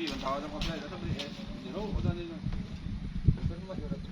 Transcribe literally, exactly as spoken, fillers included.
Mentara dah pakai, dah beli es jeruk dah ni. Bukan rumah jeruk.